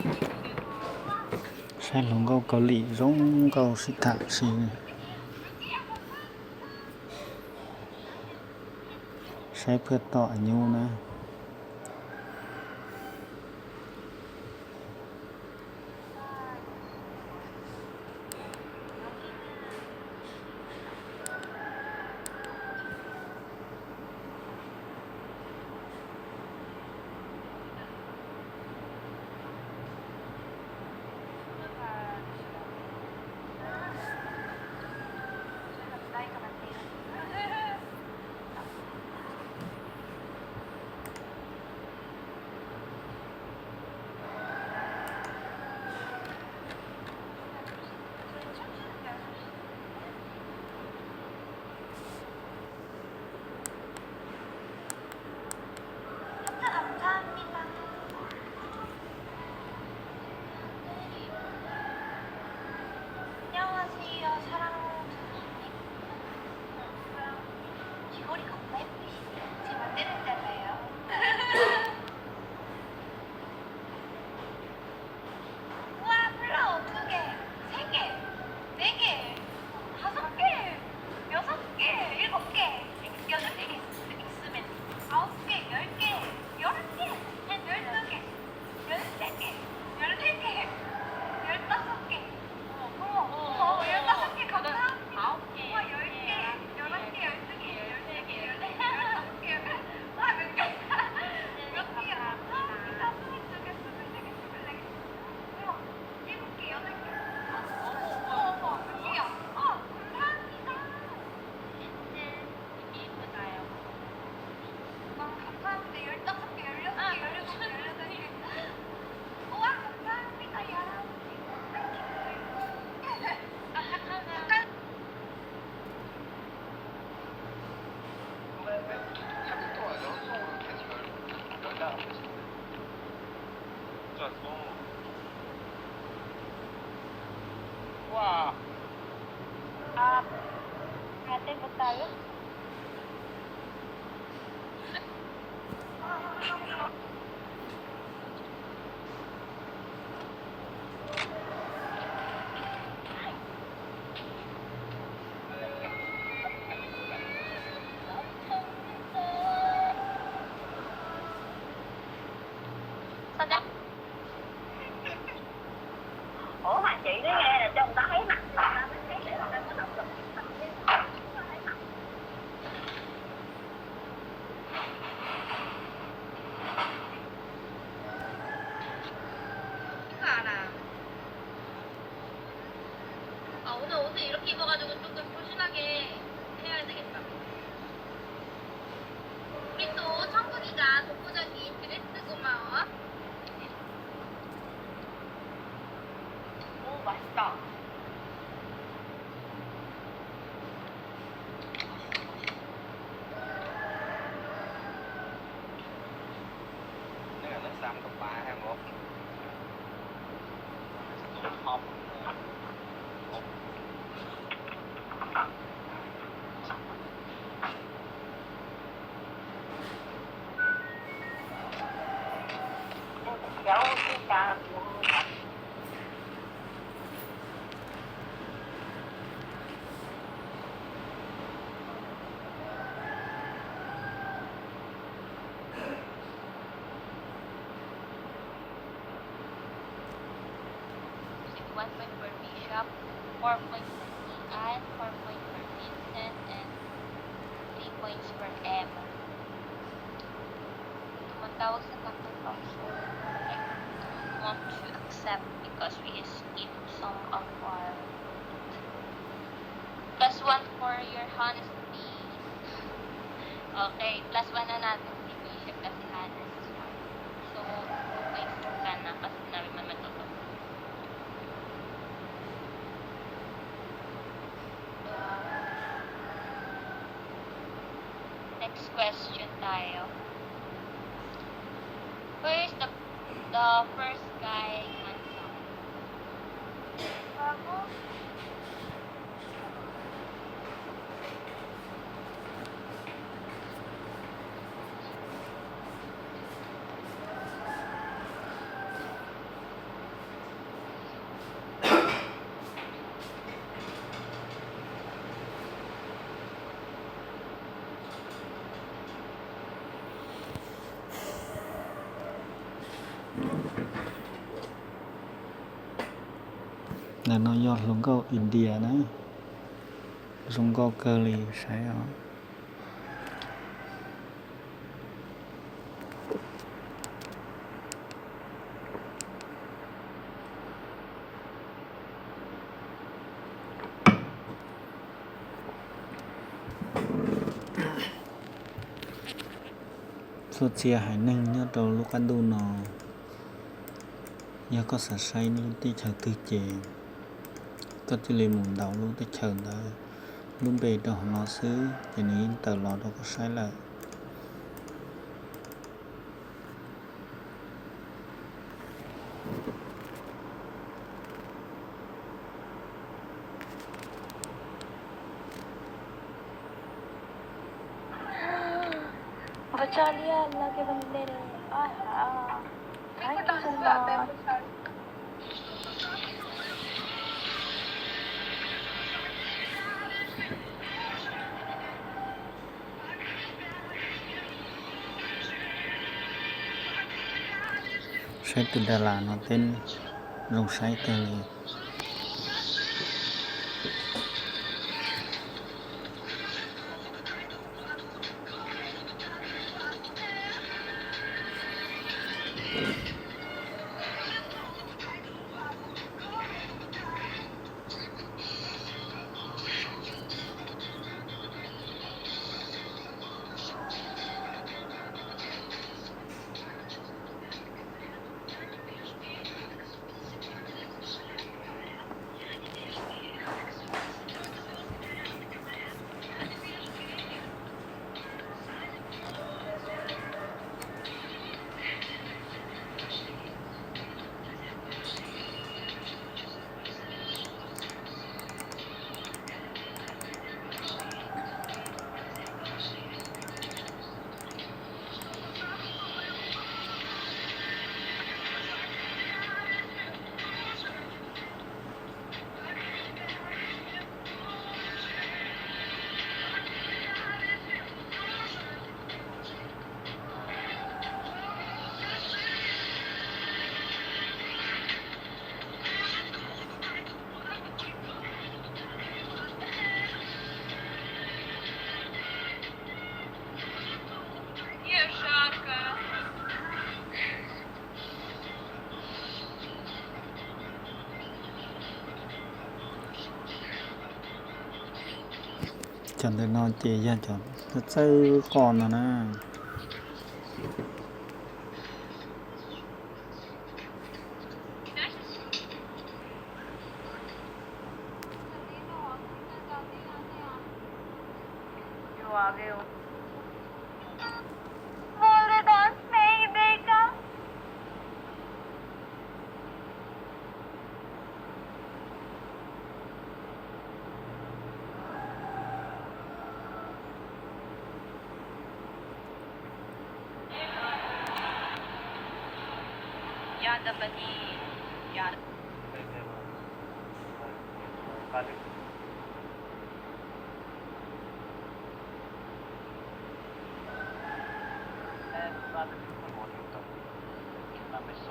Saib hluas nkauj Kaus Lim zoo nkauj sib tham si. Saib phwj tom nyuj na. 안녕하세요, 사랑하는 두 분이. 사랑, 귀걸이 겁나 예쁘시네요. 제 맘대로잖아요. 우와, 플라워 두 개, 세 개, 네 개, 다섯 개, 여섯 개, 일곱 개, 여덟 개, 엑스맨 아홉 개, 열 개, 열한 개, 한 열두 개, 열세 개, 열네 개, 열다섯 개. 어머, 어머, 어머, 열다섯 개 감사합니다. 아홉 개, 와, 열 개, 열한 개, 열두 개, 열세 개, 열네 개, 열다섯 개. 와, 몇 개? 몇 개야? 감사합니다. 스물두 개, 스물세 개, 스물네 개. 우와, 일곱 개, 여덟 개. 어머, 어머, 어머, 어, 감사합니다. 와, 감사합니다. 열다섯 개, 열여섯 개, 열일곱 개, 열여덟 개. 우와, 감사합니다. 야, 잠깐. 와. 아, 아, 때 못다요? Ủa, mà chị nói nghe là cho người ta thấy mặt, người ta mới thấy để người ta mới học được. 아, 오늘 옷을 이렇게 입어가지고 조금 소심하게 해야 되겠다. 우리 또 천국이가 독보적인 드레스 고마워. 오, 맛있다. Nước là nước sâm cốc bã hay một hộp. One point for Bishop, four points for Ian, four points for Vincent, and three points for Emma. Tumatawag sa Captain Council. I don't want to accept because we escaped some of our. Plus one for your honesty. Okay, plus one na natin si Bishop kasi honest siya. So, two points ka na kasi sinabi man matuto. Next question tayo. Who is the, the first guy handsome? Ntawm no yog hluas nkauj India na, zoo nkauj kawg li saib os. Txhua txhia haiv neeg nyob rau lub qab ntuj no, yog koj xav saib lub teb chaws twg ces koj cia li mus ntaus lub teb chaws ntawd lub npe rau hauv no xwb ces nws yeej tawm los rau koj saib lawm. Saib tus Dalas no teb zoo saib kawg li. Cov ntawm no ces yog cov txawj qos no na.